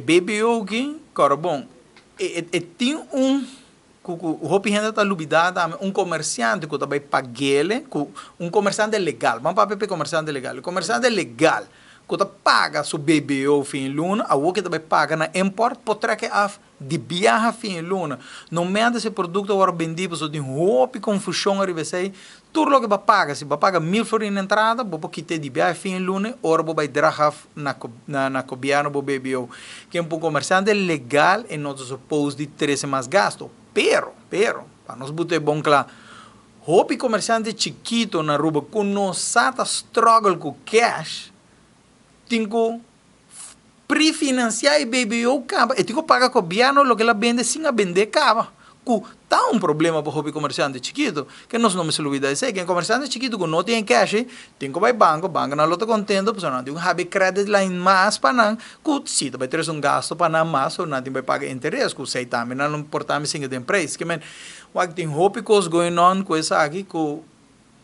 BBO aki, kòrda bon, e tin un ku ku hopi hende ta lubidá tambe, un komersiante ku ta bai pag'el, ku un komersiante legal, ban papia pa e komersiante legal, e komersiante legal ku ta paga su BBO fin di luna, awor ke ta bai paga na import por trek e af di biaha fin di luna. No mester si e produkto a wòrdu bendí pasobra tin hopi konfushon ariba esei. Tur loke bo a paga, si bo a paga 1000 florin na entrada, bo por kit'é di biaha fin di luna ora bo bai drag af na gobièrnu bo BBO. Ken pa un komersiante legal e no ta supos di trese mas gasto. Pero, pero, pa nos buta e bon kla, hopi komersiante chikito na Aruba ku no sa ta struggle ku cash, tin ku prefinansiá e BBO kaba, e tin ku paga gobièrnu loke el a bende sin a bendé kaba, ku ta un problema pa hopi komersiante chikito, ke nos no mester lubida esei, ke komersiante chikito ku no tin e cash ei, tin ku bai banko, bankonan lo ta kontento pasobra nan tin ku habi credit line mas pa nan, ku si ta bai trese un gasto pa nan mas, so nan tin bai paga interes, ku esei tambe nan lo por tambe singa den prijs. Ke men, wak tin hopi kos going on ku esaki ku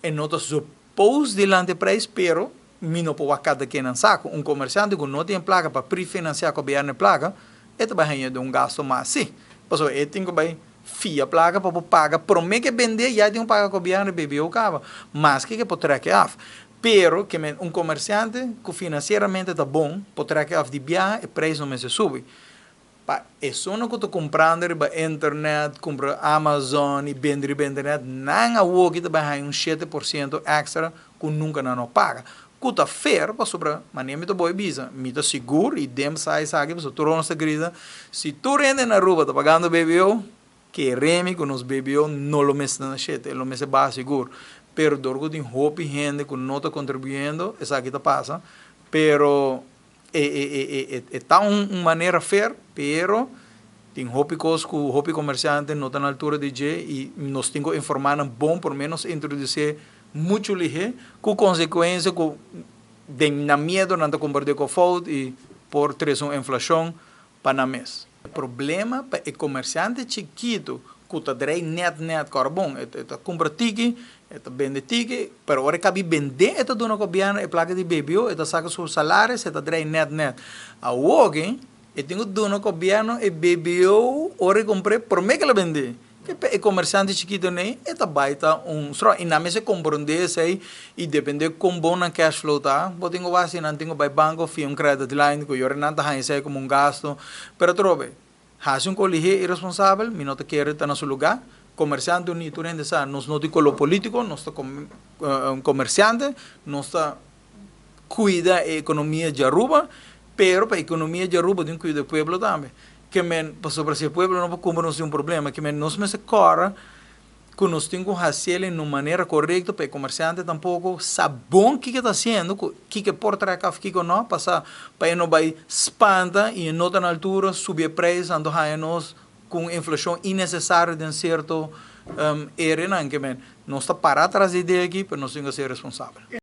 e no ta supose dilanti e prijs, pero mi no por wak kada ken nan sa ku un komersiante ku no tin e plaka pa prefinansiá gobièrnu e plaka, e ta bai haña den un gasto mas sí. Pasobra e tin ku bai fia plaka pa por paga promé ke bendé ya e tin ku paga gobièrnu e BBO kaba, maske ke por trèk e af. Pero ke men un komersiante ku finansieramente ta bon por trèk e af di biaha e preis no mester subi. Pa esunnan ku ta kumprando riba internet, kumpra Amazon i bende riba internet, nan awoki ta bai haña un 7% èkstra ku nunka nan no paga. Ku ta fair pasobra manera mi ta boi bisa, mi ta sigur i dem sa esaki pasobra tur nos ta grita, si tur hende na Aruba ta pagando BBO, kere mi ku nos BBO no lo mester na shete, e lo mester baha sigur. Pero dor ku tin hopi hende ku no ta kontribuyendo, esaki ta pasa. Pero e ta un manera fair, pero tin hopi kos ku hopi komersiante no ta na altura di dje i nos tin ku informá nan bon promé nos introdusé muchu lihé ku konsekuensia ku den nan miedu nan ta kompartí ku fout i por trese un inflashon pa nan mes. E problema pa e komersiante chikitu ku ta drei nèt nèt kòrbon, e ta kumpra tiki, e ta bende tiki, pero ora e kabi bendé e ta duna gobièrnu e plaka di BBO, e ta saka su salaris, e ta drei nèt nèt. Awoki e tin ku duna gobièrnu e BBO ora e kumpr'é promé ku el a bendé. Ke pa e komersiante chikito nei e ta bai ta un strò i nan mester komprondé esei i dependé kon bon nan cash flow ta, bo tin ku wak si nan tin ku bai banko fia un credit line ku yora nan ta haña esei komo un gasto. Pero atrobe, hasi un kolihé iresponsabel mi no ta kere ta na su lugá. Komersiante uní tur hende sa nos no tin koló polítiko, nos ta komersiante, nos ta kuida e ekonomia di Aruba, pero pa ekonomia di Aruba tin kuida e pueblo tambe. Ke men, pasobra si e pueblo no por kumpra nos tin un problema. Ke men nos mester kòrda ku nos tin ku hasi el en un manera korekto pa e komersiante tampoko sa bon kiko e ta hasiendo, ku kiko e por trèk òf kiko no, pasa pa e no bai spanta i e no ta na altura subi e preis anto haña nos ku un inflashon innesesario den sierto erenan. Ke men nos ta para tras di idea aki, pero nos tin ku ser responsabel.